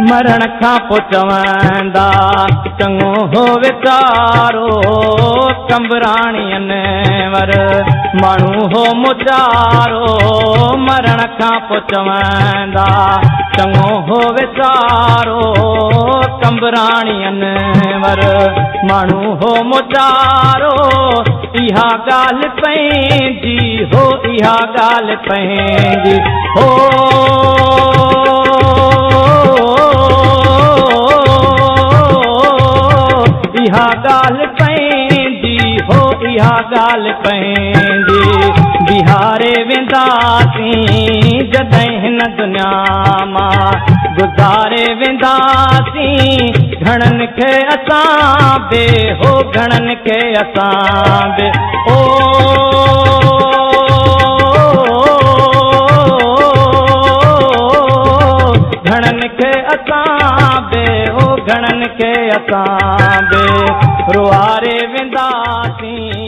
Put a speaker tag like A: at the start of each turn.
A: مرڻ کان پوءِ چوندا چڱو هو ويچارو قمبراڻي انور، ماڻهو هو موچارو. مرڻ کان پوءِ چوندا چڱو هو ويچارو قمبراڻي انور، ماڻهو هو موچارو. اها ڳالهه پنهنجي هو، اها ڳالهه پنهنجي هو، اها ڳالهه پنهنجي هو، اها ڳالهه پنهنجي. بهاري وينداسين جڏهن هن دنيا مان گذاري وينداسين، گهڻن کي اسان به هو، گهڻن کي اسان به او، گهڻن کي اسان به هو، گهڻن کي اسان به روئاري وينداسين.